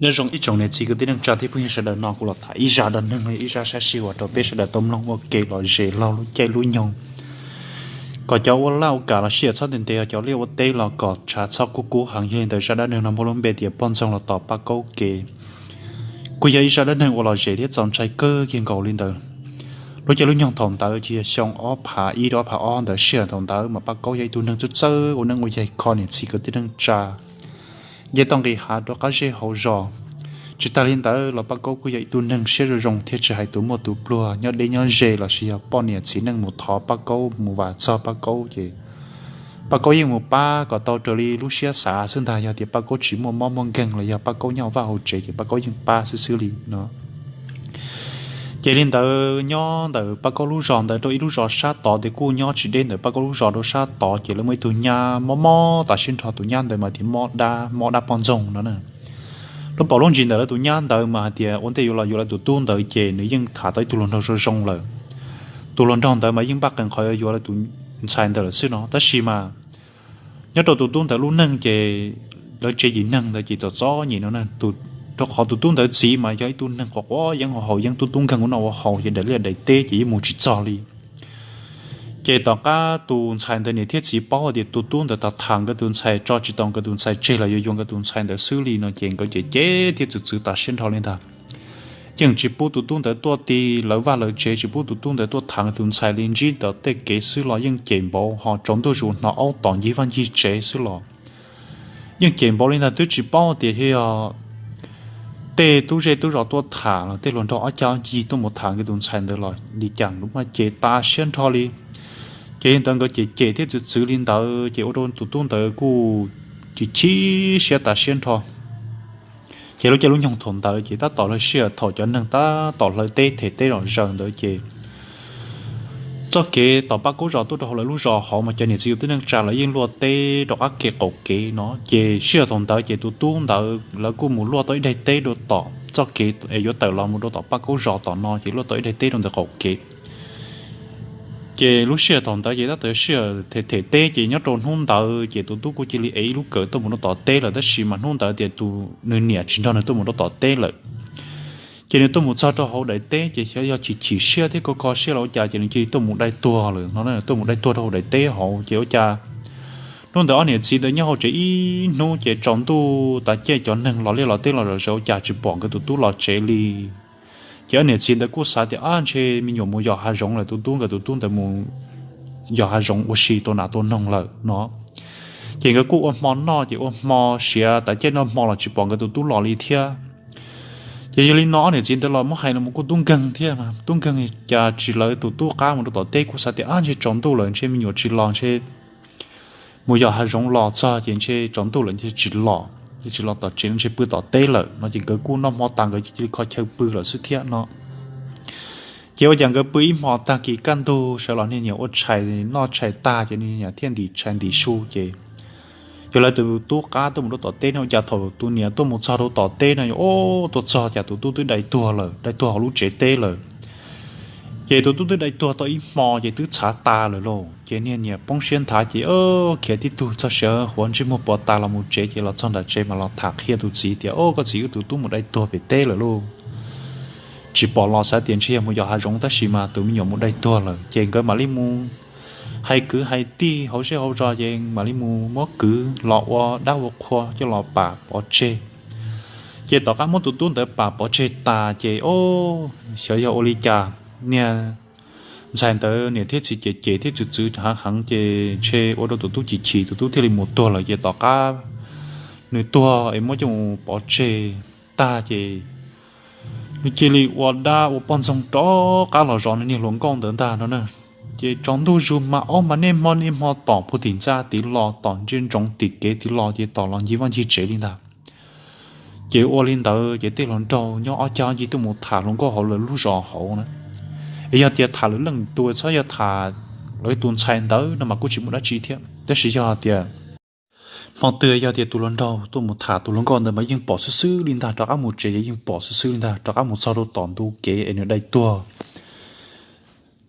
Nyob zoo ib tsoom niam txiv kwv tij neej tsa thiab phooj ywg sawv daws, no kuv los tham ib zaj dab neeg, ib zaj sab sij uas rau peb sawv daws tau mloog ua ke los ze laug lub caij lub nyoog, kom cov ua laj ua kam los sij hawm txhob ntev ntev, cov liaj ua teb los kom tshav txhob kub kub heev. Yog li ntawd zaj dab neeg no muaj lub npe tias Poj Ntxoog los tom Paj Kaub kev. Kuj yog ib zaj dab neeg uas lom zem thiab txaus ntshai kawg kiag nkaus li ntawd. Lub caij lub nyoog thaum ntawd ces yog xyoo ob phav ib rau ob phav ob ntawd, sij hawm thaum ntawd mas Paj Kaub yog ib tug neeg txawj txawj ua neej ua yaig, kho niam txiv kwv tij neej tsa, nce toj nqis hav rau qab zej hauv zos. Tsis tas li ntawd los Paj Kaub kuj yog ib tug neeg siab zoo zoo thiab tsis hais tus muaj tus pluag, nyob deb nyob ze los sis yog poj niam txiv neej mus thov Paj Kaub, mus vam txog Paj Kaub ces Paj Kaub yeej mus pab kom tau raws li lub siab xav xwb ntag. Yog tias Paj Kaub tsis muaj mob muaj nkeeg los yog Paj Kaub nyob vaj hauv tsev ces Paj Kaub yeej pab xwb xwb li no. Ces li ntawd nyob ntawm Paj Kaub lub zos ntawd rau ib lub zos sab tod, ces kuj nyob tsis deb ntawm Paj Kaub lub zos rau sab tod, ces lawv muaj ib tug nyab mob mob tas siab nrho. Tus nyab ntawd mas tias mob dab, mob dab Poj Ntxoog no na. Lub paus lub ntsis ntawm lawv tus nyab ntawd mas hais tias ua ntej yuav los yuav lawv tus tub ntawd ces nws yeej tham tau ib tug hluas nraug zoo zoo lawm. Tus hluas nraug ntawd mas yeej npaj qee qhov yuav yuav lawv tus ntxhais ntawd lawm xwb no, tab sis mas nyob rau tus tub ntawd lub neej ces lawv tsev yim neeg ntawd ces txom txom nyem no, rau qhov tus tub ntawd txiv mas yog ib tug neeg quav quav yeeb, haus yeeb, tub tub nkeeg ua noj ua haus ces daim liaj daim teb ces yeej mus tsis txog li. Ces tom qab tus ntxhais ntawd niam thiab txiv paub tias tus tub ntawd tham tham nkawd tus ntxhais, tso tsis tau nkawd tus ntxhais tseg los yuav yuav nkawd tus ntxhais ntawd xwb li no ces nkawd ces cem thiab txwv txwv tas siab nrho li ntag. Yeej tsis pub tus tub ntawd tuaj ti lawv vaj lawv tsev, tsis pub tus tub ntawd tuaj tham nkawd tus ntxhais li. Ntsib ntawm tej kev xwb los yeej cem npaum ho tsaus ntuj zus hnov aub tom ncig vaj ncig tsev xwb los yeej cem npaum li ntag. Twb tsis paub tias yog tej tub zej tub zos tuaj tham los tej hluas nraug ob cag ncig tuaj mus tham nkawd tus ntxhais ntawd los li cas los mas cem tas siab nrho li. Ces li ntawd nkawd cem cem thiab txwv txwv li ntawd ces ua rau tus tub ntawd kuj chim chim siab tas siab nrho. Ces lub caij lub nyoog thaum ntawd ces tab tom lawv sij hawm thaum cov neeg tab tom hlawv teb them teb zom zaws ntawd ces txoj kev tom Paj Kaub zos tuaj rau hauv lawv lub zos hauv mas cov niam txiv kwv tij neej tsa lawv yeej luaj teb rov qab kev qaum kev no. Ces sij hawm thaum ntawd ces tus tub ntawd lawv kuj mus luaj tau ib daim teb rau tom txoj kev es yuav tawm los mus rau tom Paj Kaub zos tom no ces luaj tau ib daim teb rau ntawm qaum kev. Ces lub sij hawm thaum ntawd ces tab tom sij hawm them them teb ces nyob rau hnub ntawd ces tus tub kuj cia li ev ib lub kawm tuaj mus rau tom teb lawm, tab sis mas hnub ntawd tias tus nws niam tsis nrog nws tuaj mus rau tom teb lawm. Ces nws tuaj mus txog rau hauv daim teb ces xyov yog chim chim siab thiab kho kho siab los ua cas ces nws cia li tuaj mus dai tuag lawm no. Tuaj mus dai tuag rau hauv daim teb hauv ces ua cas hnub ntawd ob niam txiv ntawd nyob hauv tsev ib hnub ces tsaus ntuj tas caij cov neeg los liaj los teb los zom zaws ua cas tsis pom nkawd tus tub los tsev li. Ces ob niam txiv ntawd kuj xav tias ab ntshe me nyuam mus yos hav zoov lawm, tus tub nkawd tus tub ntawd mus yos hav zoov ua si tua nas tua noog lawm no. Ces nkawd kuj ua hmo noj ces ua hmo siav tas caij noj hmo los tsis pom nkawd tus tub los li thiab. Ces yog li no ob niam txiv ntawd los muab hais los kuj tub nkeeg thiab, tub nkeeg cas tsis lawv tus tub qab mus rau tom teb, kuj xav tias ab ntshe tsaus ntuj lawm ntshe me nyuam tsis los ntshe mus yos hav zoov los txog ces ntshe tsaus ntuj lawm ntshe tsis los, tsis los tom tsev ntshe pw tom teb lawm no. Ces nkawd kuj noj hmo tas nkawd cia li kho chaw pw lawm xwb thiab no. Ces ua cas nkawd pw ib hmo tag kis kaj ntug sawv los niag niam ua tshais noj tshais tag ces niag niam thiaj ntim tshais ntim su ces yog lawv tus tub qab tuaj mus rau tom teb no. Ua cas thaum tus niam tuaj mus txog rau tom teb no, tuaj txog cas tus tub twb dai tuag lawm, dai tuag hauv lub tsev teb lawm. Ces tus tub twb dai tuag tau ib hmo ces twb txhav tas lawm lauj. Ces niag niam poob siab nthav ces khiav tib tug txog siav huav ntsej muag puas tas los mus tsev ces los txog nram tsev mas los tham qhia tus txiv tias o koj txiv, wb tus tub mus dai tuag pem teb lawm lauj. Tsis pom los xav tias ntshe yog mus yos hav zoov tab sis mas tus me nyuam mus dai tuag lawm. Ces nkawd mam li mus hais kwv hais tij hauv zej hauv zos ces mam li mus muab kwv los ua dab ua qhua coj los pam pov tseg. Ces tom qab muab tus tub ntawd pam pov tseg tas ces o xyov yog ua li cas niag ntxhais ntawd niam thiab txiv cem cem thiab txwv txwv heev heev ces ntshe ua rau tus tub chim chim, tus tub thiaj li mus tuag lawm. Ces tom qab nws tuag es muab coj mus pov tseg tag ces nws cia li ua dab ua poj ntxoog rov qab los zov nws niag hluas nkauj ntawd ntag no na. Ces tsaus ntuj zus mas aub mas niaj hmo niaj hmo tom puag tim ntxa tid los, tom ntsia ntsoov tim kev tid los, ces tom los ncig vaj ncig tsev li ntag. Ces ua li ntawd ces tej hluas nraug nyob ob cag ncig tuaj mus tham hluas nkauj hauv lawv lub zos hauv na. Es yog tias tham lwm leej tus txhob yog tham lawv tus ntxhais ntawd no mas kuj tsis muaj dab tsi thiab, tab sis yog tias hmo twg yog tias tus hluas nraug tuaj mus tham tus hluas nkauj ntawd mas yeej pom xwb xwb li ntag, rov qab mus tsev ces yeej pom xwb xwb li ntag, rov qab mus txog rau tom ntu kev es nws dai tuag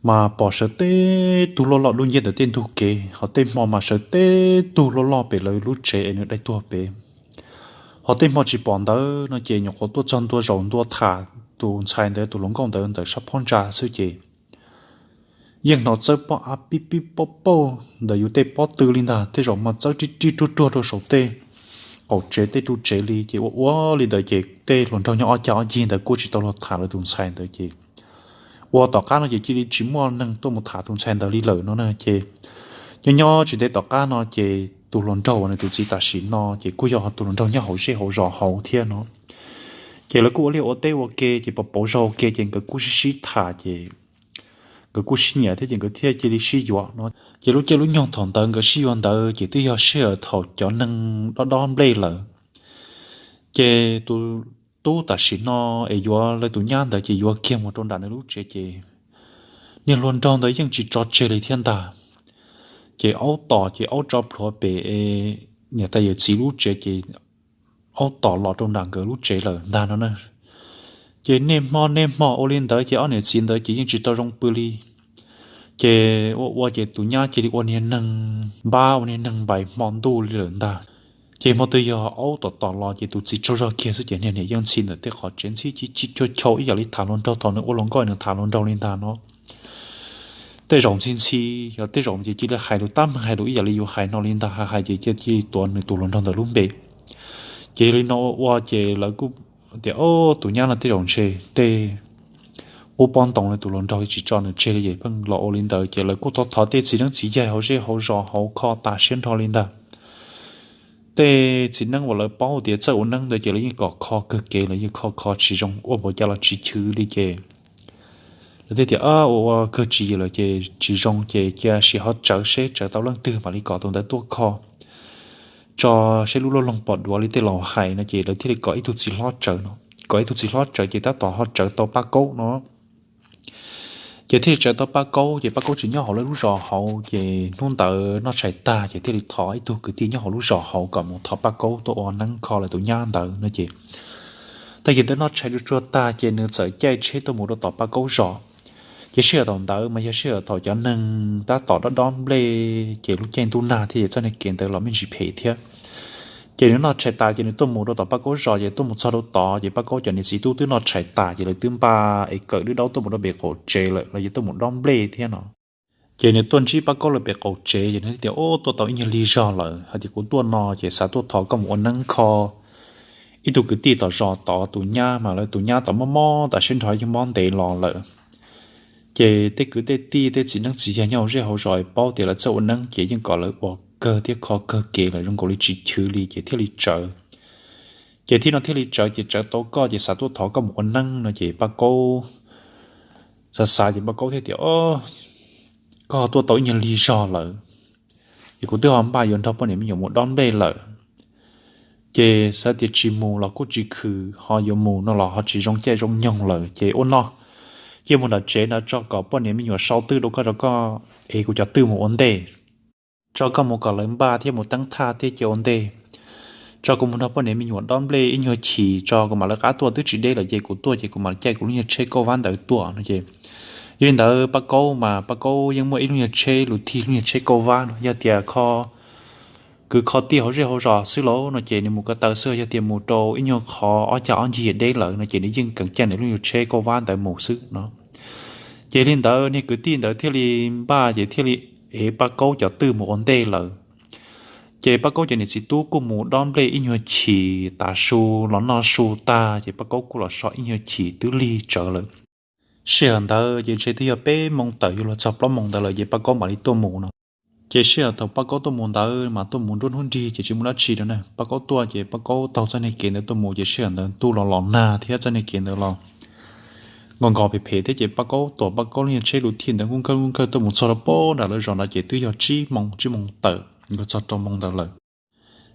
mas pom sawv teb tug loj loj dub nciab ntawm tej ntug kev, ho tej hmo mas sawv teb tug loj loj pem lawv lub tsev es nws dai tuag pem. Ho tej hmo tsis pom ntawd no ces nyuam qhuav tuaj txog ntua zaum ntua tham tus ntxhais ntawd tus hluas nkauj ntawd ntawm sab phab ntsa xwb ces yeej hnov txawb pob av pib pib pauj pauj ntawm yus tej pob tw li ntag, tej zaum mas txawb rib rib ruag ruag rau saum tej qaum tsev tej ru tsev li ces ua ua li ntawd ces tej hluas nraug nyob ob cag ob cig ntawd kuj tsis tau luag tham lawv tus ntxhais ntawd ces ua tom qab no ces cia li tsis muaj neeg tuaj mus tham tus ntxhais ntawd li lawm no na ces nyob nyob tsis ntev tom qab no ces tus hluas nraug uas nws tus txiv tam sim no ces kuj yog tus hluas nraug nyob hauv zej hauv zos hauv thiab no. Ces lawv kuj ua liaj ua teb ua ke ces pos pauv zog ua ke ces nkawd kuj sib sib tham ces nkawd kuj sib nyiam thiab ces nkawd thiaj cia li sib yuav no. Ces lub caij lub nyoog thaum ntawd nkawd sib yuav ntawd ces twb yog sij hawm thaum cov neeg dob dob nplej lawm. Ces tus tub tam sim no es yuav lawv tus nyab ntawd ces yuav kiag mus rau nram nws lub tsev ces niag hluas nraug ntawd yeej tsis tso tseg li thiab ntag. Ces aub tom ces aub tso plhuav pem niam tais yawm txiv lub tsev ces aub tom los rau nram nkawd lub tsev lawm ntag no na. Ces niaj hmo niaj hmo ua li ntawd ces ob niam txiv ntawd ces yeej tsis tau zoo pw li. Ces ua ua ces tus nyab cia li ua niag neeg npab ua niag neeg npais hmo ntuj li lawm ntag. Ces hmo twg yog aub tom tom los ces tus txiv tsaug zog kiag xwb ces niag niam yeej ntxhi ntawm tej qhov tsev ntxhi ci ci chau chau ib yam li tham hluas nraug thaum nws ua hluas nkauj nws tham hluas nraug li ntag no. Tej zaum ntxhi ntxhi, yog tej zaum ces cia li hais lus tab meeg hais lus ib yam li yus hais no li ntag, hais hais ces cia li tuav nws tus hluas nraug ntawd lub npe. Ces yog li no ua ua ces lawv kuj tias o, tus nyab no tej zaum ntshe tej qub pob ntoo li tus hluas nraug tsis tso nws tseg li ces pheej los ua li ntawd ces lawv kuj thov thov tej txiv neeb txiv yaig hauv zej hauv zos hauv kho tas siab nrho li ntag. Tej txiv neeb uas lawv paub tias txawj ua neeb ntawd ces lawv yeej kom kho kawg kev, lawv yeej kho kho tsis zoo ua npaum cas los tsis chwv li ces lawv thiaj tias ua ua kawg tsis yeem lawm ces tsis zoo ces cia sim ho tsawv seb tsawv tau leej twg mam li kom tus ntawd tuaj kho tso seb lub laj loog pom duav li tej laus hais no ces lawv thiaj li kom ib tug txiv hlob tsawv no. Kom ib tug txiv hlob tsawv ces tab tom ho tsawv tau Paj Kaub no. Ces thiaj li tsawv tau Paj Kaub ces Paj Kaub tsis nyob hauv lawv lub zos hauv ces hnub ntawd noj tshais tag ces thiaj li thov ib tug kwv tij nyob hauv lub zos hauv kom mus thov Paj Kaub tuaj ua neeb kho lawv tus nyab ntawd no ces tag kis ntawd noj tshais tsuag tsuag tag ces nws txawm caij tsheb tuaj mus rau tom Paj Kaub zos. Ces sij hawm thaum ntawd mas yog sij hawm thaum cov neeg tab tom dob dob nplej ces lub caij ntuj nag thiab ces txoj niag kev ntawd los me ntsis phem thiab. Ces nws noj tshais tas ces nws tuaj mus rau tom Paj Kaub zos ces tuaj mus txog rau tod ces Paj Kaub cov niam txiv tub twb noj tshais tas ces lawv twb npaj es kawm dub daub tuaj mus rau pem qaum tsev lawm, lawv yuav tuaj mus dob nplej thiab no. Ces nws tuaj ntsib Paj Kaub lawv pem qaum tsev ces nws thiaj tias o, tuaj tau ib nyuag lig zog lawm hais tias kuv tuaj no ces xav tuaj thov koj mus ua neeb kho ib tug kwv tij tom zos tod tus nyab mas lawv tus nyab tod mob mob tam sim no yeej mob ntev los lawm. Ces tej kwv tej tij tej txiv neeb txiv yaig nyob hauv zej hauv zos paub tias lawv txawj ua neeb ces yeej kom lawv ua kawg thiab kho kawg kev lawm zoo nkaus li tsis chwv li ces thiaj li tsawv. Ces thiaj no thiaj li tsawv ces tsawv tau koj ces xav tuaj thov koj mus ua neeb no ces Paj Kaub xav xav ces Paj Kaub thiaj tias o, koj tuaj tau ib nyuag lig zog lawm ces kuv twb ho npaj yuav nrog poj niam me nyuam mus dob nplej lawm. Ces xav tias tsis mus los kuj tsis khwm ho yuav mus no los ho tsis zoo caij zoo nyoog lawm ces ua no, cia mus nram tsev ntawd tso kom poj niam me nyuam sau twj rau koj tso koj es kuv cov twj mus ua ntej. Tso koj mus kom lawv npaj thiab mus teeb thaj thiab cia ua ntej. Tso kuv mus nrog poj niam me nyuam dob nplej ib nyuag chim tso kuv mam lawv qab tuaj twb tsis deb lawm ces kuv tuaj ces kuv mam caij kuv lub nyuag tsheb kauj vab ntawd tuaj no ces. Yog li ntawd Paj Kaub mas Paj Kaub yeej muaj ib lub nyuag tsheb lus thij lub nyuag tsheb kauj vab no yog tias kho kwv kho tij hauv zej hauv zos xwb lauj no ces nws mus ko taw xwb, yog tias mus rau ib nyuag qhov ob cag ob ncig deb lawm no ces nws yeej keev caij nws lub nyuag tsheb kauj vab ntawd mus xwb no. Ces li ntawd niag kwv tij ntawd thiaj li npaj ces thiaj li ev Paj Kaub cov twj mus ua ntej lawm. Ces Paj Kaub cov niam txiv tub kuj mus dob nplej ib nyuag chim tav su los noj su tag ces Paj Kaub kuj los so ib nyuag chim twb lig tsawv lawm. Sij hawm ntawd ces ntshe twb yog peb moo tawm yuav luag txog plaub moo ntawd lawm ces Paj Kaub mam li tuaj mus no. Ces sij hawm thaum Paj Kaub tuaj mus ntawd mas tuaj mus nruab hnub nrig ces tsis muaj dab tsi rau na. Paj Kaub tuaj ces Paj Kaub taug txoj niag kev ntawd tuaj mus ces sij hawm ntawd ntuj los los nag thiab txoj niag kev ntawd los nkaus nkaus phem phem thiab ces Paj Kaub tuam Paj Kaub lub nyuag tsheb lus thij ntawd nkauj nkawj nkauj nkawj tuaj mus txog rau pem nram lawv zos ntawd ces twb yog tsib moo tsib moo tawm yuav txog rau moo ntawd lawm.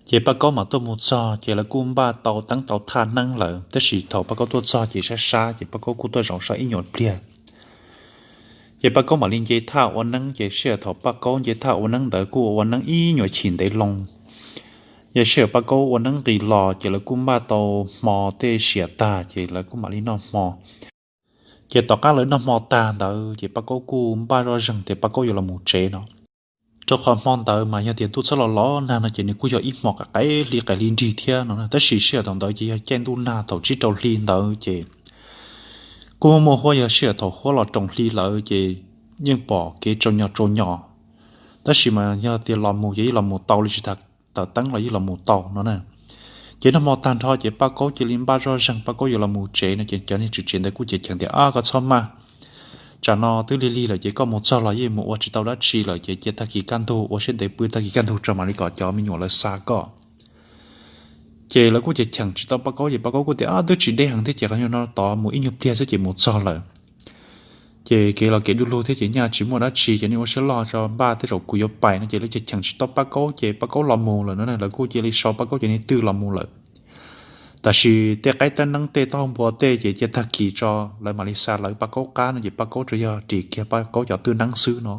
Ces Paj Kaub mam tuaj mus txog ces lawv kuj npaj tau teeb tau thaj neeb lawm tab sis thaum Paj Kaub tuaj txog ces sab sab ces Paj Kaub kuj tuaj zaum so ib nyuag pliag. Ces Paj Kaub mam li nce thaj ua neeb ces sij hawm thaum Paj Kaub nce thaj ua neeb ntawd kuj ua neeb ib nyuag chim ntev loo. Yog sij hawm Paj Kaub ua neeb nqis los ces lawv kuj npaj tau hmo tej siav tag ces lawv kuj mam li noj hmo. Ces tom qab lawv noj hmo tag ntawd ces Paj Kaub kuj npaj zoj zeeg tias Paj Kaub yuav los mus tsev no. Rau qhov hmo ntawd mas yog tias ntuj txhob los los nag no ces nws kuj yog ib hmo qaim hli qaim hli nrig thiab no, tab sis sij hawm thaum ntawd ces yog caij ntuj nag thaum tsib rau hli ntawd ces kuj muaj muaj huab, yog sij hawm thaum huab los roos hli lawm ces yeej pom kev tsau nyos tsau nyos. Tab sis mas yog tias los mus ces yeej los mus tau li, tsis tas tawm teeb los yeej los mus tau no na. Ces nag hmo tag nrho ces Paj Kaub cia li npaj zoj zeeg, Paj Kaub yuav los mus tsev no ces cov niag tswv tsev ntawd kuj cheem tias, Ab, koj txhob maj, tsam no twb lig lig lawm ces koj mus txog los yeej mus ua tsis tau dab tsi lawm ces cia tag kis kaj ntug ua siab ntev pw, tag kis kaj ntug tso mam li kom cov me nyuam lawv xa koj. Ces lawv kuj cheem tsis tau Paj Kaub ces Paj Kaub kuj tias, Ab, twb tsis deb heev thiab ces qhov nyuag no tod mus ib nyuag pliag xwb ces mus txog lawm. Ces kev los kev du lug thiab ces nyaj tsis muaj dab tsi ces nej ua siab loj tso, npaj tej zaum kuv yuav pais no ces lawv cheem tsis tau Paj Kaub ces Paj Kaub los mus lawm no, lawv kuj cia li sau Paj Kaub cov niag twj los mus lawm. Tab sis tej qaib tab neeb tej taub hau npua tej ces cia tag kis tso lawv mam li xa lawv Paj Kaub qab no ces Paj Kaub tsuas yog ris kiag Paj Kaub cov twj neeb xwb no.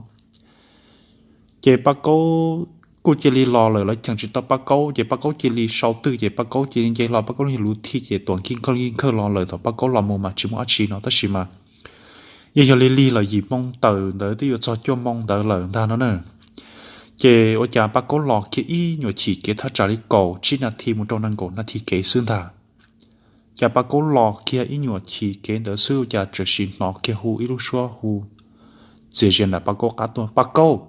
Ces Paj Kaub kuj cia li los lawm, lawv cheem tsis tau Paj Kaub ces Paj Kaub cia li sau twj ces Paj Kaub cia li nce hlo Paj Kaub lub thij ces tuam nkig khawj nkig khawj los lawm. Thaum Paj Kaub los mus mas tsis muaj dab tsi no tab sis mas yeej yog lig lig los yim moo tawm ntawd twb yuav txog cuaj moo ntawd lawm ntag no na. Ces ua cas Paj Kaub los kiag ib nyuam chim kev thaj tsam li kaum tsib nas this mus rau nees nkaum nas this kev xwb ntag. Cas Paj Kaub los kiag ib nyuam chim kev ntawd xwb ua cas txawm sim hnov kiag hu ib lub suab hu txias zias nram Paj Kaub qab tuaj, Paj Kaub.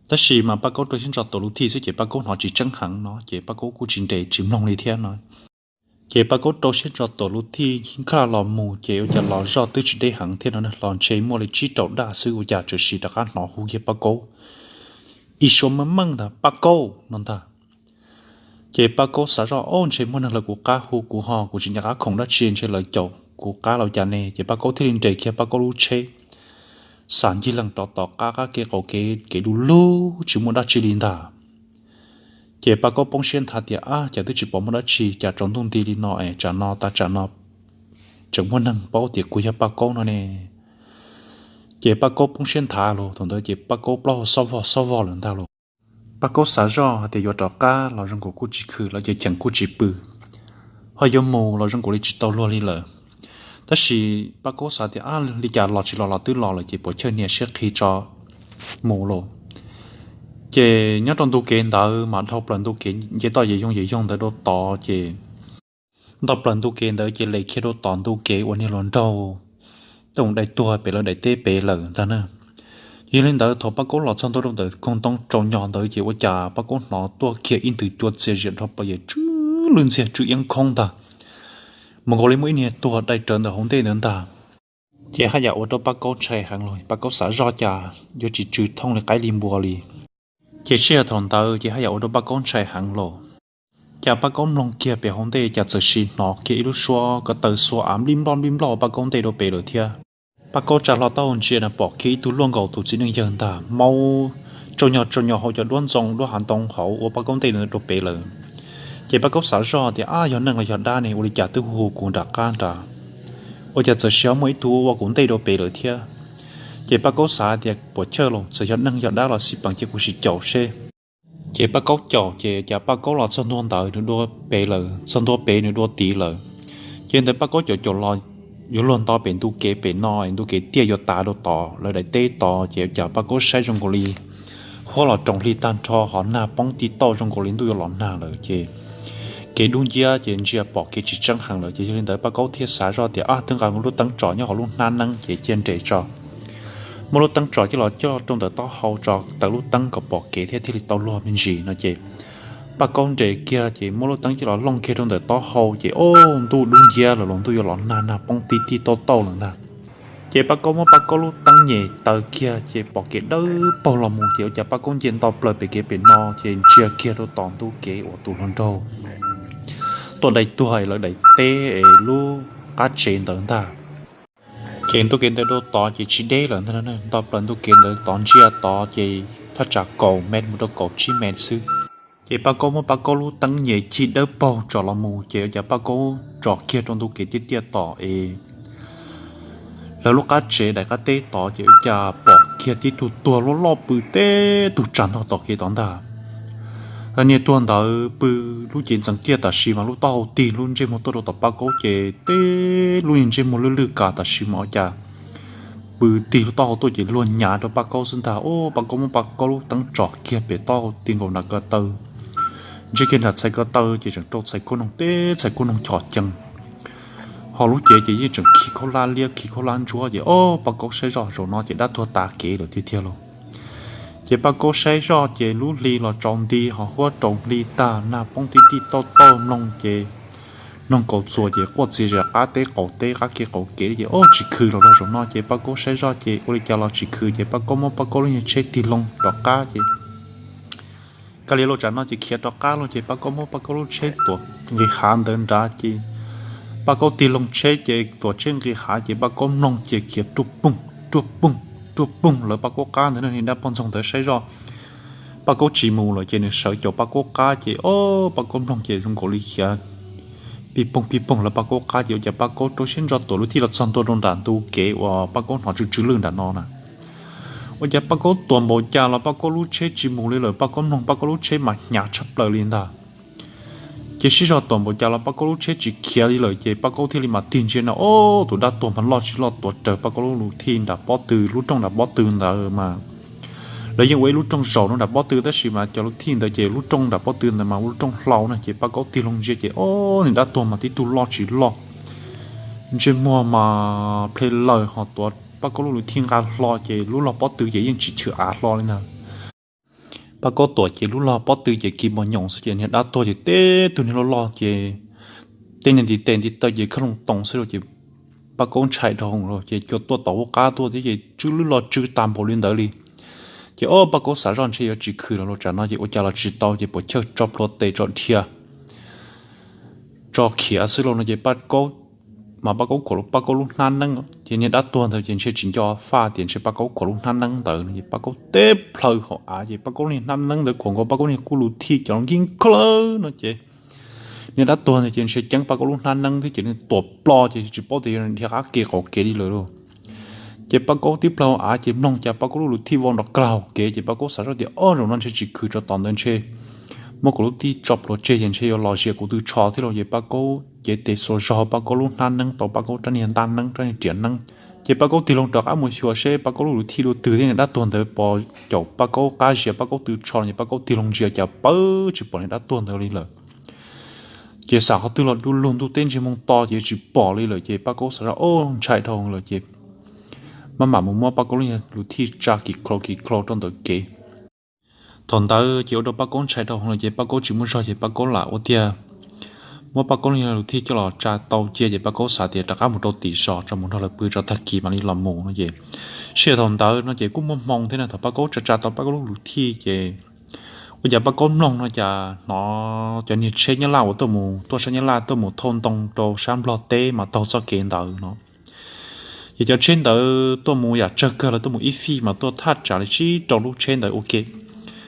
Tab sis mas Paj Kaub rau siab ntso tuam lub thij xwb ces Paj Kaub hnov tsis tseeb heev no ces Paj Kaub kuj tsis nres tsis mloog li thiab no. Ces Paj Kaub rau siab ntso tuam lub thij nkag los mus ces ua cas los zoj twb tsis deb heev thiab no, los ntshe muaj li tsib rau daj xwb ua cas txawm sim rov qab hnov hu kiag Paj Kaub ib suab meej meej ntag, Paj Kaub no ntag. Ces Paj Kaub xav zoj, Ob, ntshe muaj neeg lawv kuv qab hu kuv ho kuv tsis nco qab khoom dab tsi ntshe lawv caum kuv qab los cas ne. Ces Paj Kaub thiaj li nres kiag Paj Kaub lub tsheb xa ncig leej rov tom qab qab kev qaum kev, kev du lug tsis muaj dab tsi li ntag. Ces Paj Kaub poob siab nthav tias, Ab, cas twb tsis pom muaj dab tsi, cas tsaus ntuj nti li no es tsam no tas tsam no tseem muaj neeg paub tias kuv yog Paj Kaub no ne. Ces Paj Kaub poob siab nthav los thaum ntawd ces Paj Kaub plaub hau xob vog xob vog lawm ntag los. Paj Kaub xav zoj hais tias yuav rov qab los zoo nkaus kuj tsis khw, lawv ces cheem kuj tsis pw, ho yuav mus los zoo nkaus li tsis tau luag li lawm. Tab sis Paj Kaub xav tias, Ab, li cas los tsis los los twb los lawm ces puas chawj nias siab qhi tso mus lauj. Ces nyob rau ntu kev ntawd mas dhau plaws ntu kev nce toj yem yoog yem yoog ntawd rau tod ces nto plaws ntu kev ntawd ces les kiag rau tom ntu kev uas niag hluas nraug Tooj Dai tuag pem lawv daim teb pem lawm ntag na. Yog li ntawd thaum Paj Kaub los txog ntua rau ntawm koog ntoo tsaus nyos ntawd ces ua cas Paj Kaub hnov tuaj kiag ib nthwv cua txias zias dhau plaws yam tsw lwj ntxiag tsw iab khoob ntag, mus nkaus li muaj ib niag tuag dai rawv ntawm hauv ntej ntawd ntag. Ces haj yam ua rau Paj Kaub ntshai heev los Paj Kaub xav zoj cas yuav tsis tsw thooj li qaib li npua li. Ces sij hawm thaum ntawd ces haj yam ua rau Paj Kaub ntshai heev los cas Paj Kaub mloog kiag pem hauv ntej cas txawm sim hnov kiag ib lub suab ko taw xuas av nplij nploj nplij nploj Paj Kaub ntej rau pem lawm thiab. Paj Kaub tsa hlo taub hau ntsia na pom kiag ib tug luaj nkaus tus txiv neej yawg ntag, maub tsau nyos tsau nyos hauv cov duab ntxoo duab hav ntoo hauv ua Paj Kaub ntej rau pem lawm. Ces Paj Kaub xav zoj tias, Ab, yog neeg los yog dab ne, ua li cas twb hu hu kuv nram qab nrad, ua cas txawm sim muaj ib tug ua kuv ntej rau pem lawm thiab. Ces Paj Kaub xav tias puas chawj los txawm yog neeg yog dab los xij peem cia kuv sim caum seb. Ces Paj Kaub caum ces cas Paj Kaub los txog ntua ntawd nws dua pem lawm, txog ntua pem nws dua tid lawm. Ces ntawd Paj Kaub caum caum los yuav luag nto pem ntu kev pem no, ntu kev tiaj yuav tav rau tod lawv daim teb tod ces cas Paj Kaub saib zoo nkaus li huab los roos hli tag nrho ho nag poob tib tauj zoo nkaus li ntuj yuav los nag lawm ces kev dub nciab ces ntsia pom kev tsis tseeb heev lawm ces yog li ntawd Paj Kaub thiaj xav zoj tias, Ab, twb nqa lub teeb tsom nyob hauv lub hnab neeb ces cia nres tso. Muab lub teeb tsom coj los coj rau ntawm taub hau tso, taws lub teeb kom pom kev thiab thiaj li tau luag me ntsis no ces Paj Kaub nres kiag ces muab lub teeb coj los looj kiag rau ntawm taub hau ces, Ob, ntuj dub nciab lawm los ntuj yuav los nag, nag poob tib tij tauj tauj lawm ntag. Ces Paj Kaub muab Paj Kaub lub teeb nyem taws kiag ces pom kev dawb paug los mus ces ua cas Paj Kaub nce nto plaws pem kev pem no ces ntsia kiag rau tom ntu kev uas tus hluas nraug Tooj Dai tuag lawv daim teb es lub qab tsev ntawd ntag. Ces ntu kev ntawd rau tod ces tsis deb lawm ntag, nto plaws ntu kev ntawd tod ntsia tod ces thaj tsam kaum mev mus rau kaum tsib mev xwb. Ces Paj Kaub muab Paj Kaub lub teeb nyem cig dawb paug tsom los mus ces ua cas Paj Kaub tsom kiag rau ntu kev tiaj tiaj tom es lawv lub qab tsev daim qab teb tod ces ua cas pom kiag tib tug tuag loj loj pw teb tug tsag ntog tom kev tod ntag. Niag tuag ntawd pw lub cev ntxeev tiaj tam sim mas lub taub hau tig lub ntsej muag tuaj rau tom Paj Kaub ces teb lub niag ntsej muag lwj lwj kas tam sim mas ua cas pw tig lub taub hau tuaj ces luag nyav rau Paj Kaub xwb ntag. Ub, Paj Kaub muab Paj Kaub lub teeb tso kiag pem taub hau ti nkaus nram ko taw, ntsib kiag nram txhais ko taw ces tseem rau txhais kuj noog teb txhais kuj noog chom cees. Ho lub cev ces yeej tseem khi khaub hlab liab khi khaub hlab ntsuab ces ub, Paj Kaub saib zoj zaum no ces dab tuag tas kev lawm tiag tiag lauj. Ces Paj Kaub saib zoj ces lub hli los tsaus nti ho huab rau hli tag nag poob tib tij tauj tauj mloog ces noog kaus txuas ces quaj txias zam qab teb qaum teb qab kev qaum kev ces ub, tsis khwv los lawm zaum no ces Paj Kaub saib zoj ces ua li cas los tsis khwv ces Paj Kaub muab Paj Kaub lub niag tsheb tig loo rov qab ces Kav liam lauj, tsam no ces khiav rov qab lauj ces Paj Kaub muab Paj Kaub lub tsheb tuam nqis hav ntawd nrad ces Paj Kaub tig loo tsheb ces tuam tsheb nqis hav ces Paj Kaub mloog ces khiav ruaj poog, ruaj poog, ruaj poog lawv Paj Kaub qab ntawd ne. Niag dab poj ntxoog ntawd saib zoj Paj Kaub tsis mus lawm ces nws sawv caum Paj Kaub qab ces ob Paj Kaub mloog ces zoo nkaus li khiav pij poog pij poog lawv Paj Kaub qab ces ua cas Paj Kaub rau siab ntso tuam lub thij los txog ntua rau nram ntu kev uas Paj Kaub hnov tsw tsw lwj nram no na. Ua cas Paj Kaub tuam npaum cas los Paj Kaub lub tsheb tsis mus li lawm, Paj Kaub mloog Paj Kaub lub tsheb mas hnyav tshaj plaws li ntag. Ces siab zog tuam npaum cas los Paj Kaub lub tsheb tsis khiav li lawm ces Paj Kaub thiaj li mam tig ntsia no, ob, tus dab tuag mas loj tsis loj tuav rawv Paj Kaub lub lus thij nram pob tw, lub rooj nram pob tw ntawd mas lawv yeej ua ib lub rooj zaum rau nram pob tw tab sis mas cov lub thij ntawd ces lub rooj nram pob tw ntawd mas ua lub rooj hlau na ces Paj Kaub tig loo ntsia ces ob, niag dab tuag mas tib tug loj tsis loj, ntsej muag mas ple laws ho tuav Paj Kaub lub lus thij nqa hlo ces lub log pob tw ces yeej tsis chwm av hlo li ntag. Paj Kaub tuam ces lub log pob tw ces kis mos nyoos xwb ces niag dab tuag ces teb tug niag loj loj ces tej niag ntiv tes ntiv taw ces khawb loo toos xwb lauj ces Paj Kaub ntshai dhau hwv lauj ces cua tuaj tau hauv qab tuaj thiab ces tsw lwj los tsw tag npaum li ntawd li. Ces ob Paj Kaub xav zoj ntshe yuav tsis khwv los lauj, tsam no ces ua cas los tsis tau ces puas chawj tso plhuav tes tso dhia tso khiav xwb lauj no ces Paj Kaub, mas Paj Kaub kuam Paj Kaub lub hnab neeb ces niag dab tuag ntawd ces ntshe tsis nco faj tias ntshe Paj Kaub kuam lub hnab neeb ntawd no ces Paj Kaub teb plhaw hauv av ces Paj Kaub niag hnab neeb ntawd kuam nkaus Paj Kaub niag kuj lus thij cov nkig khaws no ces niag dab tuag ntawd ces ntshe ceeb Paj Kaub lub hnab neeb thiab ces nws tuam plo ces tsis paub tias yog dhia qab kev qaum kev li lawm lauj. Ces Paj Kaub tib plhaw hauv av ces mloog cas Paj Kaub lub lus thij vau nrov klag hauv kev ces Paj Kaub xav zoj tias ob, zaum no ntshe tsis khwv rau tom ntawd ntshe muab kuv lub thij tso plhuav tseg ces ntshe yuav los zias kuv tw tsho thiab lauj ces Paj Kaub cev tes xuas zog Paj Kaub lub hnab neeb tau Paj Kaub rab niag ntaj neeb rab niag riam neeb. Ces Paj Kaub tig loo rov qab mus xyuas seb Paj Kaub lub lus thij dua twg thiab niag dab tuag ntawd pos caum Paj Kaub qab zias Paj Kaub tw tsho no ces Paj Kaub tig loo ntsia cas pawv tsis pom niag dab tuag ntawd li lawm. Ces xam qhov twg los du lug ntuj teb ntsig moo to ces tsis pom li lawm ces Paj Kaub xav zoj ob, ntshai dhau lawm ces maj mam mus muab Paj Kaub lub niag lus thij tsa kis khlaus kis khlaus rau ntawm kev. Thaum ntawd ces ua rau Paj Kaub ntshai dhau hwv lawm ces Paj Kaub tsis muaj zog ces Paj Kaub lam ua tiag muab Paj Kaub lub niag lus thij coj los tsa tau cia ces Paj Kaub xav tias rov qab mus rau tim zos tso mus nrog lawv pw tso tag kis mam li los mus no ces. Sij hawm thaum ntawd no ces kuj muaj hmoo thiab na, thaum Paj Kaub tsa tsa tau Paj Kaub lub lus thij ces ua cas Paj Kaub mloog no cas hnov cov niag tsheb Nyab Laj uas tuaj mus tuaj sab Nyab Laj tuaj mus thauj ntoo rau sab Nplog teb mas taug txoj kev ntawd no. Ces cov tsheb ntawd tuaj mus yam tsawg kawg, lawv tuaj mus ib fij mas tuaj thaj tsam li tsib rau lub tsheb ntawd ua ke.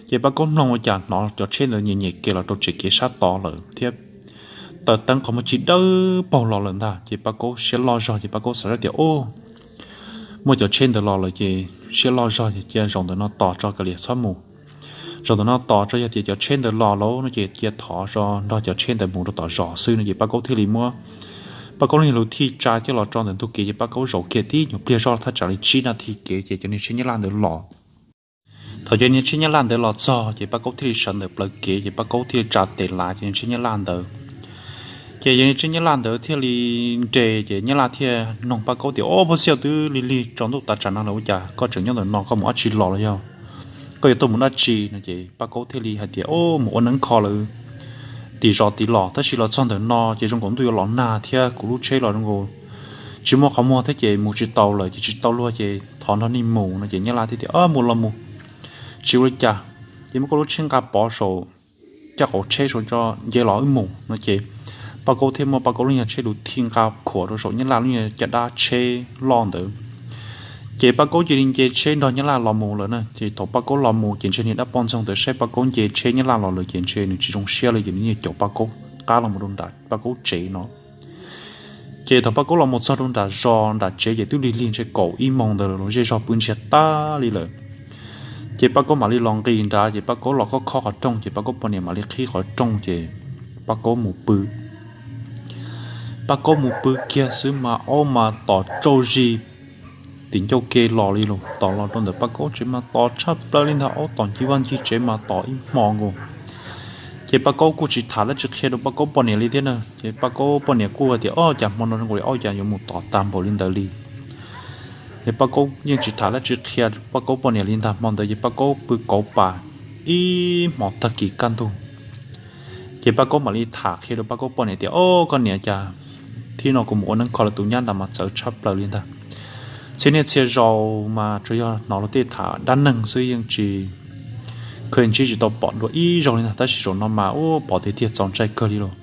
Ces Paj Kaub mloog ua cas hnov cov tsheb ntawd nyem nyem kev los rau tsev kev sab tod lawm thiab taws teeb qhov muag ci dawb paug los lawm ntag. Ces Paj Kaub siab loj zog ces Paj Kaub xav zoj tias ob, muaj cov tsheb ntawd los lawm ces siab loj zog ces cia zaum ntawm no tos tso kav liam txhob mus. Zaum ntawm no tos tso yog tias cov tsheb ntawd los lawm no ces cia thov tso nrog cov tsheb ntawd mus rau tom zos xwb no ces Paj Kaub thiaj li muab Paj Kaub lub niag lus thij tsa coj los tso ntawm ntug kev ces Paj Kaub zaum kiag tib nyuag pliag zoj thaj tsam li tsib nas this kev ces cov niag tsheb Nyab Laj ntawd los. Thaum cov niag tsheb Nyab Laj ntawd los txog ces Paj Kaub thiaj li sawv ntawm plawv kev ces Paj Kaub thiaj li tsa tes lav cov niag tsheb Nyab Laj ntawd. Ces cov niag tsheb Nyab Laj ntawd thiaj li nres ces Nyab Laj thiaj noog Paj Kaub tias ob, puag xiaj twb lig lig tsaus ntuj tav tsam no lawm ua cas koj tseem nyob ntawm no, koj mus dab tsi los los yog koj yuav tuaj mus dab tsi no ces Paj Kaub thiaj li hais tias ob, mus ua neeb kho lawv tim zos tid los tab sis los txog ntawm no ces zoo nkaus ntuj yuav los nag thiab kuv lub tsheb los zoo nkaus tsis muaj qhov muag thiab ces mus tsis tau lawm ces tsis tau luag ces thov nrog nej mus no ces Nyab Laj thiaj tias ob, mus los mus, tsis ua li cas, ces muab koj lub tsheb nqa pov saum caj qaum tsheb saud tso, nce los wb mus no ces Paj Kaub thiaj muab Paj Kaub lub niag tsheb lus thij nqa khuam rau saum Nyab Laj lub niag caj dab tsheb loj ntawd. Ces Paj Kaub cia li nce tsheb nrog Nyab Laj los mus lawm na ces thaum Paj Kaub los mus ces ntshe niag dab poj ntxoog ntawd saib Paj Kaub nce tsheb Nyab Laj los lawm ces ntshe nws tsis zoo siab li ces nws thiaj caum Paj Kaub qab los mus rau nram Paj Kaub tsev no. Ces thaum Paj Kaub los mus txog rau nram zos nram tsev ces twb lig lig ntshe kaum ib moos ntawd lawm los zej zog pw ntsiag tag li lawm. Ces Paj Kaub mam li los nqis nrad ces Paj Kaub los khob khob qhov rooj ces Paj Kaub poj niam mam li qhib qhov rooj ces Paj Kaub mus pw. Paj Kaub mus pw kiag xwb mas ob mas tom tsauj zis tim ncauj ke los li los tom los rau ntawm Paj Kaub tsev mas tom tshaj plaws li ntag, aub tom ncig vaj ncig tsev mas tom ib hmo nkaus. Ces Paj Kaub kuj tsis tham dab tsi qhia rau Paj Kaub poj niam li thiab na, ces Paj Kaub poj niam kuj tias, Ob, cas hmo no zoo nkaus li aub cas yuav mus tom tag npaum li ntawd li. Ces Paj Kaub yeej tsis tham dab tsi qhia Paj Kaub poj niam li ntag. Hmo ntawd ces Paj Kaub pw kauv pas ib hmos tag kis kaj ntug. Ces Paj Kaub mam li tham qhia rau Paj Kaub poj niam tias, Ob, koj niam, cas thaum no kuv mus ua neeb kho lawv tus nyab nrad mas txawv tshaj plaws li ntag. Txhia niaj txhia zaus mas tsuas yog hnov luag tej tham dab neeg xwb, yeej tsis, kheev ntsib tsis tau pom dua ib zaug li ntag, tab sis zaum no mas ub pom tiag tiag txaus ntshai kawg li lauj.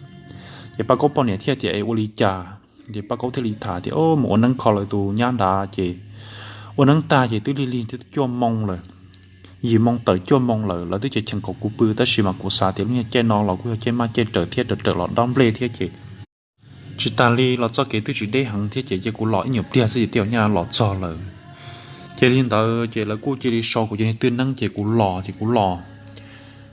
Ces Paj Kaub poj niam thiaj tias, Es ua li cas? Ces Paj Kaub thiaj li tham tias, Mus ua neeb kho lawv tus nyab nrad ces ua neeb tag ces twb lig lig twb cuaj moo lawm, yim moo tawm cuaj moo lawm, lawv twb cheem kom kuv pw, tab sis mas kuv xav tias lub caij no los kuj yog caij maj caij rawm thiab, rawm rawm los dob nplej thiab ces tsis tas li los txoj kev twb tsis deb heev thiab ces cia kuv los ib nyuag pliag xwb ces tej zaum nyaj los txog lawm. Ces li ntawd ces lawv kuj cia li sau kuv cov niag twj neeb ces kuv los ces kuv los,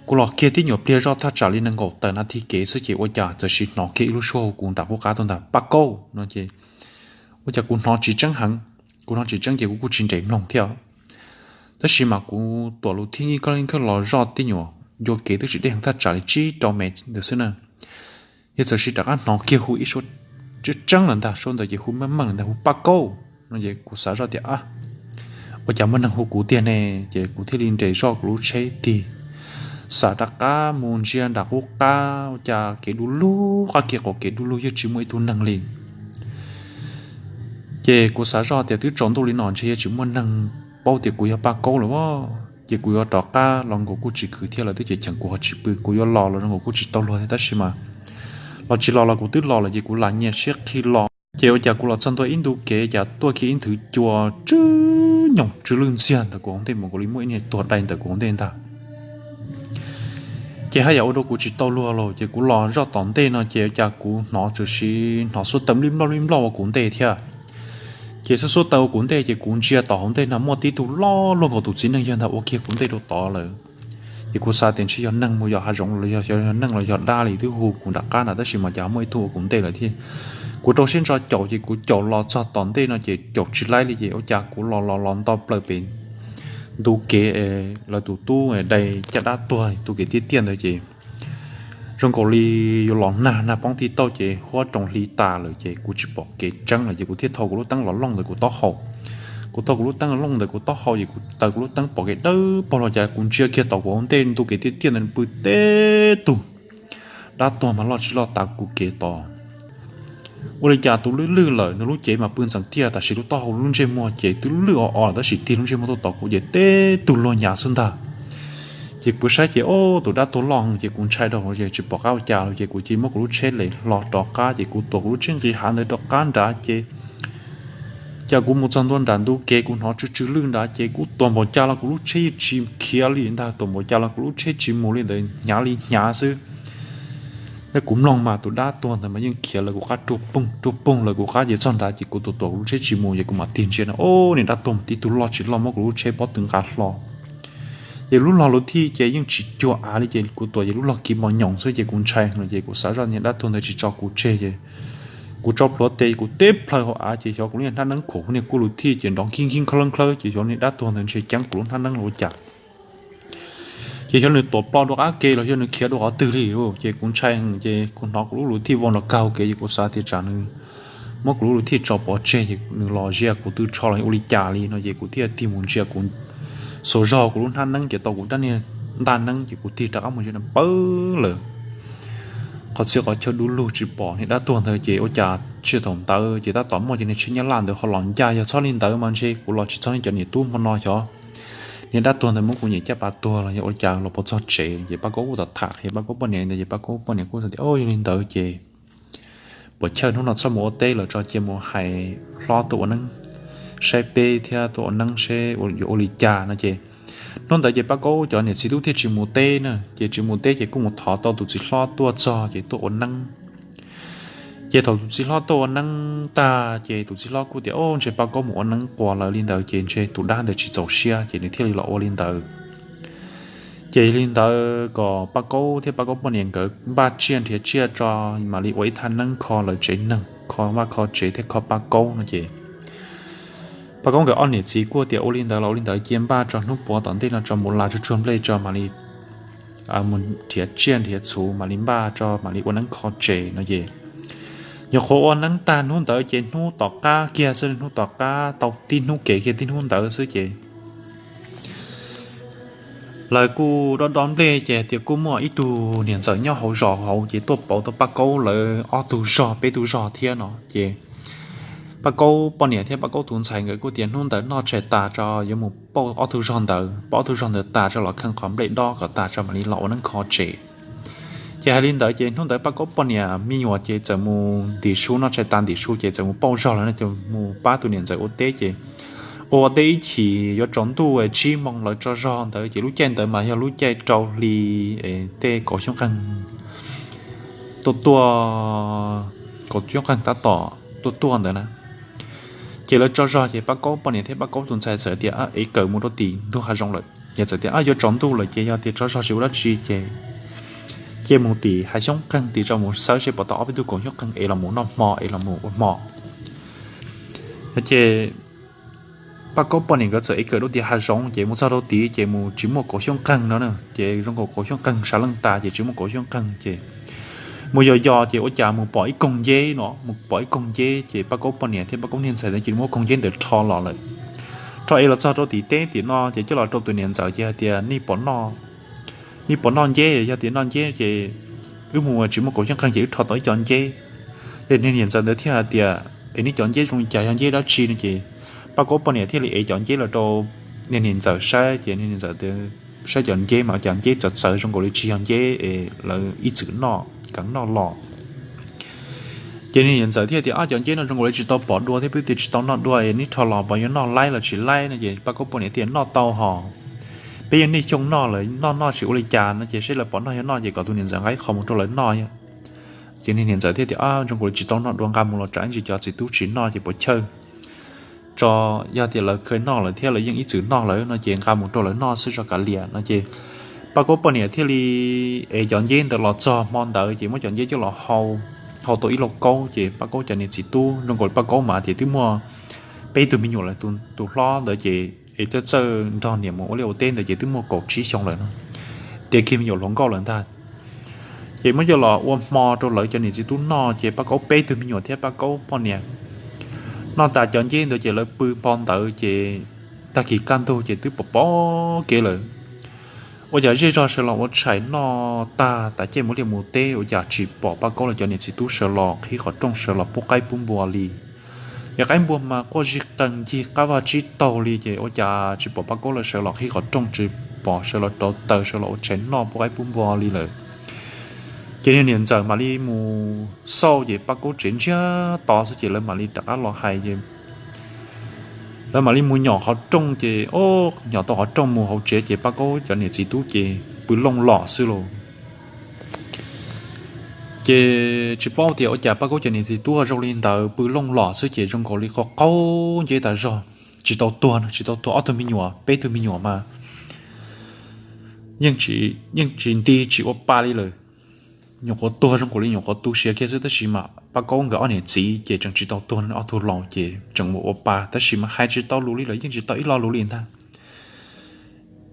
kuv los kiag tib nyuag pliag zoj thaj tsam li nees nkaum tawm nas this kev xwb ces ua cas txawm sim hnov kiag ib lub suab hu kuv nram qub qab tuaj ntag, Paj Kaub no ces ua cas kuv hnov tsis tseeb heev. Kuv hnov tsis tseeb ces kuv kuj tsis nres mloog thiab. Tab sis mas kuv tuam lus thib ib koj li khawb los zoj tib nyuag ncua kev twb tsis deb heev thaj tsam li tsib rau mev ntawd xwb na, yog txawm sim rov qab hnov kiag hu ib suab tseeb tseeb lawm ntag, suab ntawd ces hu meej meej lawm ntag, hu, Paj Kaub no ces kuv xav zoj tias, Ab, ua cas muaj neeg hu kuv tiag ne? Ces kuv thiaj li nres zoj kuv lub tsheb tig, xav rov qab mus ntsia nram qub qab, ua cas kev du lug, qab kiag qaum kev du lug yeej tsis muaj ib tug neeg li. Ces kuv xav zoj tias twb tsaus ntuj li no ntshe yeej tsis muaj neeg paub tias kuv yog Paj Kaub lawm, ces kuv yuav rov qab los nkaus kuj tsis khwv thiab, lawv twb cheem kuv ho tsis pw, kuv yuav los los zoo nkaus kuj tsis tau luag thiab, tab sis mas los tsis los los kuv twb los lawm ces kuv lam nyias siab qhi los. Ces ua cas kuv los txog ntua ib ntu kev cas tuaj kiag ib nthwv cua tsw nyoos tsw lwj ntxiag ntawm kuv hauv ntej, mus kuv li muaj ib niag tuag dai ntawm kuv hauv ntej ntag. Ces haj yam ua rau kuv tsis tau luag los ces kuv los zoj tom ntej no ces ua cas kuv hnov txawm sim hnov xuab taws nplij nploj nplij nploj ua kuv ntej thiab. Ces xuab xuab taws ua kuv ntej ces kuv ntsia tom hauv ntej no muaj tib tug loj luaj nkaus tus txiv neej yawg ntag ua kiag kuv ntej rau tod lawm. Ces kuv xav tias ntshe yog neeg mus yos hav zoov los yog neeg los yog dab li twb hu kuv nram qab na, tab sis mas cas muaj ib tug ua kuv ntej lawm thiab. Kuv rau siab ntso caum ces kuv caum los txog tom ntej no ces caum tsis laib li ces ua cas kuv los los los nto plaws pem ntu kev lawv tus tub dai caj dab tuag ntu kev tiaj tiaj ntawd ces zoo nkaus li yuav los nag, nag poob tib tauj ces huab roos hli tas lawm ces kuv tsis pom kev tseeb lawm ces kuv thiaj thau kuv lub teeb los looj ntawm kuv taub hau. Kuv thau kuv lub teeb los looj ntawm kuv taub hau ces kuv taws kuv lub teeb pom kev dawb paug los cas kuv ntsia kiag tom kuv hauv ntej ntu kev tiaj tiaj ntawd pw teb tug dab tuag mas loj tsis loj tav kuv kev tos. Ua li cas tus lwj lwj lawm, nws lub cev mas pw ntxeev tiaj, tab sis lub taub hau lub ntsej muag ces twb lwj o o tab sis tig lub ntsej muag tuaj tos kuv ces teb tug luag hnyav xwb ntag. Ces kuv saib ces ob tus dab tuag loj ces kuv ntshai rau ces tsis pom qab ua cas li ces kuv cia li muab kuv lub tsheb les hlo rov qab ces kuv tuam kuv lub tsheb nqis hav ntawd rov qab nrad ces cas kuv mus txog ntua nram ntu kev kuv hnov tsw tsw lwj nrad ces kuv tuam npaum cas los kuv lub tsheb yeej tsis khiav li ntag, tuam npaum cas los kuv lub tsheb tsis mus li ntawd, hnyav li hnyav xwb. Kuv mloog mas tus dab tuag ntawd mas yeej khiav lawv kuv qab ruaj poog ruaj poog lawv kuv qab ces txog nrad ces kuv tuam tuam kuv lub tsheb tsis mus ces kuv mam tig ntsia no ob niag dab tuag mas tib tug loj tsis loj muab kuv lub tsheb pob tw nqa hlo. Ces lub log luv thij ces yeej tsis cuag av li ces kuv tuam ces lub log kiv mos nyoos xwb ces kuv ntshai no ces kuv xav zoj niag dab tuag ntawd tsis tso kuv tseg ces kuv tso plhuav tes kuv teb plhaw hauv av ces xyov kuv lub niag hnab neeb khuam hauv niag kuj luv thij ces nrov nkig nkig nkhawb nkhawb ces xyov niag dab tuag ntawd ntshe ceeb kuv lub hnab neeb los ua cas. Ces xyov nws tuam plo dua qab ke los yog nws khiav dua qhov twg li ces kuv ntshai ces kuv hnov kuv lub luv thij vau nrov kag hauv kev ces kuv xav tias tsam nws muab kuv lub luv thij tso pov tseg ces nws los zias kuv tw tsho los ua li cas li no ces kuv thiaj tig mus ntsia kuv xuas zog kuv lub hnab neeb ces tau kuv rab niag ntaj neeb ces kuv tig rov qab mus ntsia no pawg lawm. Qhov txhia qhov chaw du lug tsis pom niag dab tuag ntawd ces ua cas tsis thaum ntawd ces tab tom muaj cov niag tsheb nyab laj ntawd ho los ncaj, yog txhob li ntawd mas ntshe kuv los tsis txog niag cov niam tub hmo no xyov niag dab tuag ntawd muab kuv nyem caj pas tuag los yog ua cas los puas txog tsev ces Paj Kaub kuj tham tham qhia Paj Kaub poj niam ntawd ces Paj Kaub poj niam kuj tias, Au, yog li ntawd ces puas chawj hnub no txhob mus ua teb lawm tso, cia mus hais hlob tuaj ua neeb saib peb thiab tuaj ua neeb seb yuav ua li cas no ces hnub ntawd ces Paj Kaub cov niam txiv tub thiaj tsis mus teb na, ces tsis mus teb ces kuj mus thov tau tus txiv hlob tuaj txog ces tuaj ua neeb. Ces thaum tus txiv hlob tuaj ua neeb tag ces tus txiv hlob kuj tias, Au, ntshe Paj Kaub mus ua neeb quas lawm li ntawd ces ntshe tus dab ntawd tsis txaus siab ces nws thiaj li los ua li ntawd. Ces li ntawd kom Paj Kaub thiab Paj Kaub poj niam nkawd npaj tsiaj nrhiav tsiaj tso mam li ua ib thaj neeb kho lawv tsev neeg, kho vaj kho tsev thiab kho Paj Kaub no ces Paj Kaub nkawd ob niam txiv kuj tias ua li ntawd los ua li ntawd, cia npaj tso hnub puav tom ntej no tso mus la tsuag tsuag nplej tso mam li mus nrhiav tsiaj nrhiav txhuv mam li npaj tso mam li ua neeb kho tseg no ces nyuam qhuav ua neeb tag hnub ntawd ces hnub tom qab kiag xwb, hnub tom qab tau tib hnub kev kiag tib hnub ntawd xwb ces lawv kuj dob dob nplej ces tias kuj muaj ib tug niam ntxawm nyob hauv zos hauv ces tuaj pauv tau Paj Kaub lawv ob tug zog peb tug zog thiab no ces Paj Kaub poj niam thiab Paj Kaub tus ntxhais nkawd kuj tias hnub ntawd noj tshais tas tso yuav mus pauj ob tug zog ntawd, pauj ob tug zog ntawd tas tso los kheej qhov nplej dob kom tas tso mam li los ua neeb kho tseg. Ces hais li ntawd ces hnub ntawd Paj Kaub poj niam me nyuam ces txawm mus ntim su, noj tshais tas ntim su ces txawm mus pauj zog lawm no ces mus pab tus niam ntxawm ua teb ces ua teb ib chim yuav tsaus ntuj tsib moos lawv tso zog ntawd ces lub caij ntawd mas yog lub caij rau hli es tej kaum xyoob qeeg tuaj tuaj, kaum xyoob qeeg tab tom tuaj tuaj ntawd na. Ces lawv tso zog ces Paj Kaub poj niam thiab Paj Kaub tus ntxhais txawm tias ev kawm mus rau tim ntug hav zoov lawm, yog txawm tias yog tsaus ntuj lawm ces yog tias tso zog tsis ua dab tsi ces cia mus tim hav xyoob qeeg tim tso mus xawb seb puas tau ob peb tug kaum xyoob qeeg es los mus noj hmo es los mus ua hmo no ces Paj Kaub poj niam nkawd txawm ev kawm rau tim hav zoov ces mus txog rau tid ces mus tsis muaj kaum xyoob qeeg no ces zoo nkaus kaum xyoob qeeg sav leej tas ces tsis muaj kaum xyoob qeeg ces mus yos yos ces ua cas mus pom ib koog nceb no, mus pom ib koog nceb ces Paj Kaub poj niam thiab Paj Kaub niag ntxhais ntawd cia li muab koog nceb ntawd rho los lawm. Rho es los txog rau tim teb tim no ces coj los rau tus niam ntxawm ces hais tias nej puas noj nceb, yog tias noj nceb ces wb mus tsis muaj kaum xyoob qeeg ces wb rho tau ib co nceb. Ces niag niam ntxawm ntawd thiaj hais tias es nej cov nceb zoo li cas, yog nceb dab tsi no ces Paj Kaub poj niam thiaj li ev cov nceb los rau niag niam ntxawm saib ces niag niam ntxawm saib cov nceb mas cov nceb txawv txawv zoo nkaus li tsis yog nceb es lawv ib txwm noj, kam noj los. Ces niag niam ntxawm thiaj tias ab cov nceb no zoo nkaus li tsis tau pom dua thiab peb tias tsis tau noj dua es neb rho los puas yuav noj laib los tsis laib no ces Paj Kaub poj niam tias noj tau hos, peb yeej niaj xyoo noj lawm noj noj tsis ua li cas no ces seb lawv puas noj, yog noj ces kom tus niam ntxawm nqa ib qho mus rau lawv noj. Ces niag niam ntxawm thiaj tias ab zoo nkaus li tsis tau noj dua, nqa mus los tsam ib ntsis cov txiv tub tsis noj ces puas chawj tso, yog tias lawv kheev noj lawm thiab lawv yeej ib txwm noj lawm no ces nqa mus rau lawv noj xwb tso kav liam no ces Paj Kaub poj niam thiaj li ev cov nceb ntawd los txog hmo ntawd ces muab cov nceb coj los hau, hau tau ib lauj kaub ces Paj Kaub cov niam txiv tub zoo nkaus li Paj Kaub mas tias twb muaj peb tug me nyuam lawm, tus hlob ntawd ces es txawj txawj nrog niam mus ua liaj ua teb ntawd ces twb muaj kaum tsib xyoo lawm no, tiav kiag me nyuam hluas nkauj lawm ntag. Ces muab coj los ua hmo rau lawv cov niam txiv tub noj ces Paj Kaub peb tug me nyuam thiab Paj Kaub poj niam noj tas cov nceb ntawd ces lawv pw hmo ntawd ces tag kis kaj ntug ces twb pom pom kev lawm. Ua cas zej zog sawv los ua tshais noj tag tas caij mus liaj mus teb ua cas tsis pom Paj Kaub lawv cov niam txiv tub sawv los qhib qhov rooj sawv los pub qaib pub npua li. Ces qaib npua mas quaj zig qees ncig qab vaj tsib taug li ces ua cas tsis pom Paj Kaub lawv sawv los qhib qhov rooj, tsis pom sawv los rauv taws sawv los ua tshais noj pub qaib pub npua li lawm. Ces niag niam ntxawm mam li mus xauj ces Paj Kaub tsev ntsiag to xwb ces lawv mam li rov qab los hais ces lawv mam li mus nyom qhov rooj ces o, nyom tau qhov rooj mus hauv tsev ces Paj Kaub cov niam txiv tub ces pw looj lom xwb lauj. Ces tsis paub tias ua cas Paj Kaub cov niam txiv tub zoo li ntawd pw looj lom xwb ces zoo nkaus li qaug qaug nceb tas zog, tsis tau tuag no, tsis tau tuag, ob tug me nyuam peb tug me nyuam mas yeej tsis nti tsis ua pa li lawm. Nyuam qhuav tuag zoo nkaus li nyuam qhuav tu siav kiag xwb tab sis mas Paj Kaub nkawd ob niam txiv ces tseem tsis tau tuag, ob tug laus ces tseem mus ua pa tab sis mas hais tsis tau lus li lawm, yeej tsis tau ib lo lus li ntag.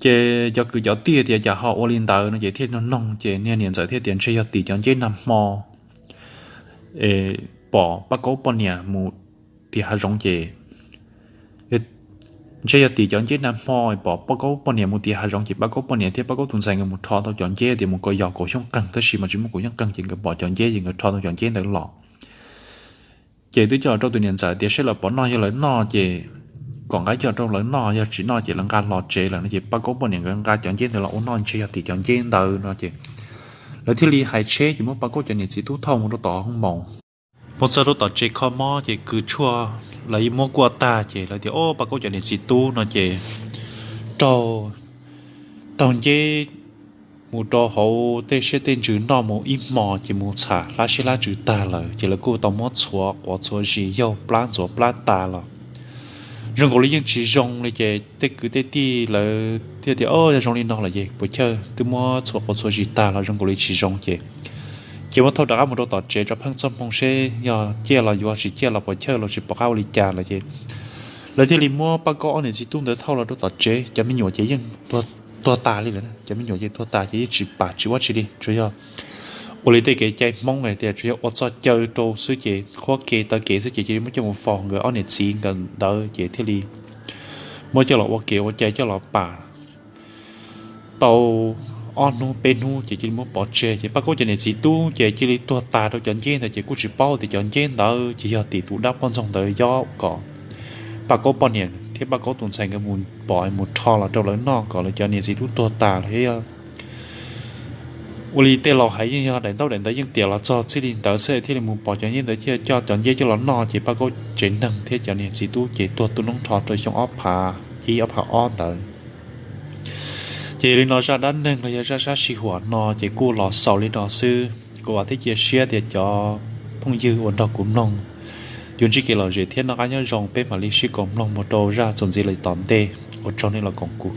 Ces cov kwv cov tij tias cas ho ua li ntawd no ces thiaj noog noog ces niag niam ntxawm thiaj tias ntshe yog tim cov nceb nag hmo pom Paj Kaub poj niam mus tim hav zoov ces ntshe yog tim cov nceb nag hmo pom Paj Kaub poj niam mus tim hav zoov ces Paj Kaub poj niam thiab Paj Kaub tus ntxhais nkawd mus rho tau cov nceb tias mus kom yog kaum xyoob qeeg tab sis mas tsis muaj kaum xyoob qeeg ces nkawd pom cov nceb ces nkawd rho tau cov nceb ntawd los. Ces twb coj los rau tus niam ntxawm tias seb lawv puas noj, yog lawv noj ces kom nqa coj rau lawv noj, yog tsis noj ces lawv nqa los tsev lawm no ces Paj Kaub poj niam nkawd nqa cov nceb ntawd los ua noj ntshe yog tim cov nceb ntawd no ces lawv thiaj li hais tsheb ces muab Paj Kaub cov niam txiv tub thauj mus rau tom hoob maus. Mus txog rau tom tsev kho mob ces kws tshuaj lawv muab kuaj tag ces lawv tias o, Paj Kaub cov niam txiv tub no ces raug taug nceb mus rau hauv tej siab tej ntsws noj mus ib hmo ces mus txham hlab siab hlab ntsws tag lawm ces lawv kuj tau muab txhuav quav txhuav zis yaug plab ntxuav plab tas los zoo nkaus li yeej tsis zoo li ces tej kwv tej tij lawv thiaj tias o, yog zoo li no lawm ces puas chawj twb muab txhuav quav txhuav zis tag los zoo nkaus li tsis zoo ces ces muab thauj rov qab mus rau tom tsev tso pheej txog hmoo seb yog ciaj los yuav, tsis ciaj los puas chawj los tsis pom qab ua li cas lawm ces Lawv thiaj li muab Paj Kaub ob niam txiv tub ntawd thauj los rau tom tsev. Cov me nyuam ces yeej tuag tas li lawm, cov me nyuam ces tuag tas ces yeej tsis pam tsis ua tsi li, tsuas yog ua li tej kev cai Hmoob tias tsuas yog ua txoj caw rau xwb ces qhuab ke taw kev xwb ces cia li muab coj mus faus. Nkawd ob niam txiv nkawd ntawd ces thiaj li muab coj los ua kev ua cai coj los pam tau ob hnub peb hnub ces cia li muab pov tseg. Ces Paj Kaub cov niam txiv tub ces cia li tuag tas rau cov nceb ntawd ces kuj tsis paub tias cov nceb ntawd ces yog tim tus dab poj ntxoog ntawd yob kom Paj Kaub poj niam thiab Paj Kaub tus ntxhais nkawd mus pom mus rho los rau lawv noj kom lawv cov niam txiv tub tuag tas los yog ua li tej laus hais yeej yog daim ntaub daim ntawv yeej tiam los txog txij li ntawd xwb thiaj li mus pom cov nceb ntawd thiaj coj cov nceb coj los noj ces Paj Kaub tsev neeg thiab cov niam txiv tub ces tuag tu noob nrho rau xyoo ob phav ib ob phav ob ntawd. Ces yog li no zaj dab neeg los yog zaj sab sij huam no ces kuj los xaus li no xwb. Kuv vam thiab cia siab tias cov phooj ywg uas nrog kuv mloog yuav ntsib kev lom zem thiab noj qab nyob zoo, peb mam li sib koom mloog mus rau zaj txuas ntxiv los tom ntej. Ua tsaug nej los koom kuv.